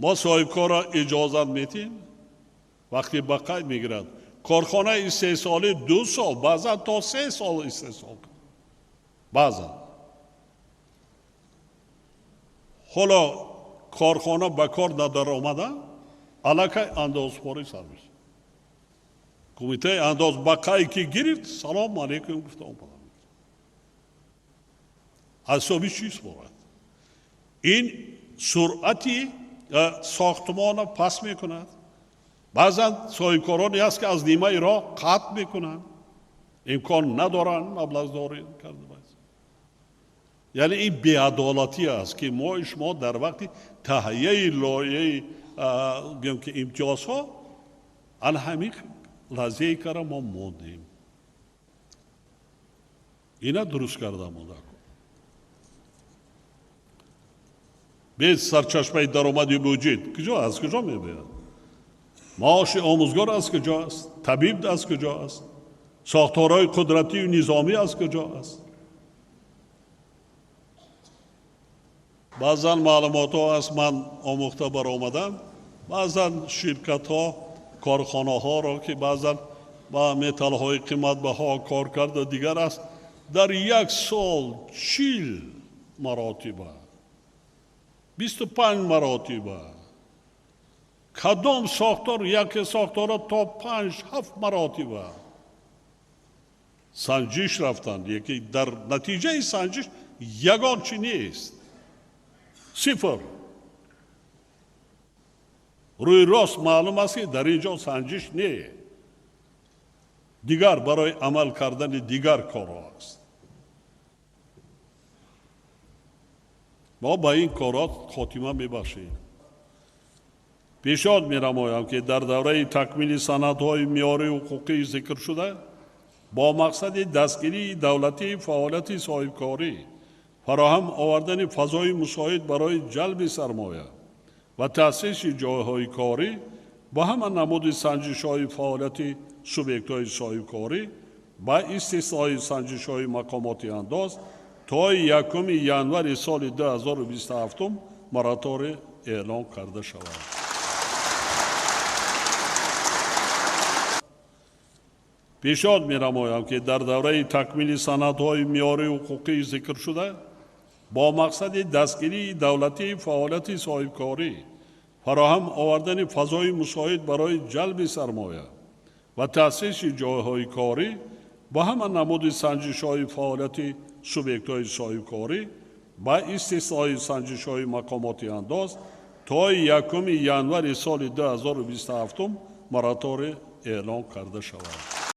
Мо соҳибкорро иҷозат медиҳем, вақте ба қайд мегирад. Корхонаи истеҳсолӣ 2 сол, баъзан то 3 сол истеҳсол кунад. Баъзан. Ҳоло корхона ба кор надаромада, аллакай андозпорӣ сар мешавад. Кумитаи андоз ба қайд ки гирифт, салом алейкум гуфта омада. Аз ҳисоби чӣ супорад? Ин суръати сохтмонро паст мекунад. Баъзан соҳибкороне ҳаст, ки аз нимаи роҳ қатъ мекунанд, имкон надоранд маблағдорӣ карда бошанд. Яъне ин беадолатӣ аст, ки мо шумо дар вақти таҳияи лоиҳаи гӯем ки имтиёзҳо ана ҳамин лаҳзае кара мо мондем. Ина дуруст карда монда. Без сарчашмаи даромади буҷет куҷо аз куҷо мебояд? Маоши омӯзгор аз куҷо аст? Табиб аз куҷо аст? Сохторҳои қудратию низомӣ аз куҷо аст? Баъзан маълумотҳо аст, ман омӯхта баромадам, баъзан ширкатҳо, корхонаҳоро, ки баъзан ба металлҳои қиматбаҳо кор карда дигар аст, дар 1 сол 40 маротиба, 25 маротиба, кадом сохтор, яке сохторро то 5-7 маротиба санҷиш рафтанд, яке дар натиҷаи санҷиш ягон чи нест. 0. Рӯи рост маълум аст, ки дар ин ҷо санҷиш не, дигар барои амал кардани дигар корҳо аст. Мо ба ин корҳо хотима мебахшем. Пешниҳод менамоям, ки дар давраи такмили санадҳои меъёрии ҳуқуқии зикршуда бо мақсади дастгирии давлатии фаъолияти соҳибкорӣ, фароҳам овардани фазои мусоид барои ҷалби сармоя ва таъсиси ҷойҳои корӣ ба ҳама намуди санҷишҳои фаъолияти субъектҳои соҳибкорӣ ба истиснои санҷишҳои мақомоти андоз то 1 январи соли 2027 мораторий эълон карда шавад. Пешниҳод менамоям, ки дар давраи такмили санадҳои меъёрии ҳуқуқии зикршуда бо мақсади дастгирии давлатии фаъолияти соҳибкорӣ, фароҳам овардани фазои мусоид барои ҷалби сармоя ва таъсиси ҷойҳои корӣ ба ҳама намуди санҷишҳои фаъолияти субъектҳои соҳибкорӣ ба истиснои санҷишҳои мақомоти андоз то 1 январи соли 2027 мораторий эълон карда шавад.